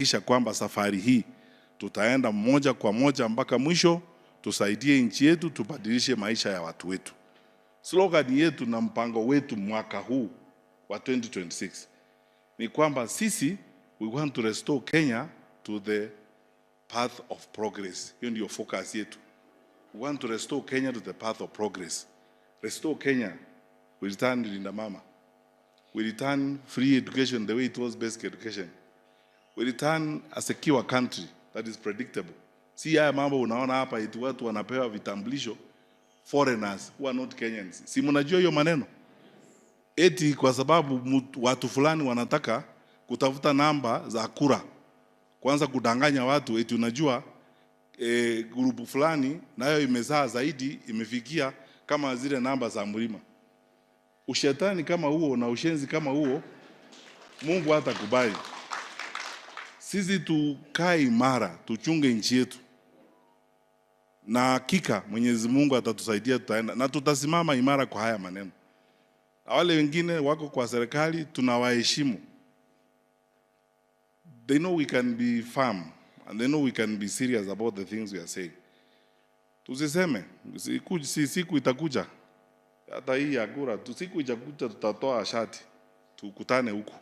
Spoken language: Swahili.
Kisha kwamba safari hii tutaenda moja kwa moja mpaka mwisho, tusaidie nchi yetu, tubadilishe maisha ya watu wetu. Slogan yetu na mpango wetu mwaka huu wa 2026 ni kwamba sisi, we want to restore Kenya to the path of progress. Hiyo ndio focus yetu. We want to restore Kenya to the path of progress. Restore Kenya, we return Linda Mama. We return free education the way it was, basic education. We return a secure country that is predictable. Si haya mambo unaona hapa eti watu wanapewa vitambulisho, foreigners who are not Kenyans. Si mnajua hiyo maneno? Eti kwa sababu watu fulani wanataka kutafuta namba za kura, kwanza kudanganya watu eti unajua group fulani nayo imezaa zaidi, imefikia kama zile namba za mlima. Ushetani kama huo na ushenzi kama huo, Mungu hatakubali. Sisi tukae imara, tuchunge nchi yetu, na hakika Mwenyezi Mungu atatusaidia, tutaenda na tutasimama imara kwa haya maneno. Na wale wengine wako kwa serikali tunawaheshimu. They know we can be firm and they know we can be serious about the things we are saying. Tusiseme siku itakuja, hata hii ya kura tu, siku itakuja, tutatoa shati tukutane huku.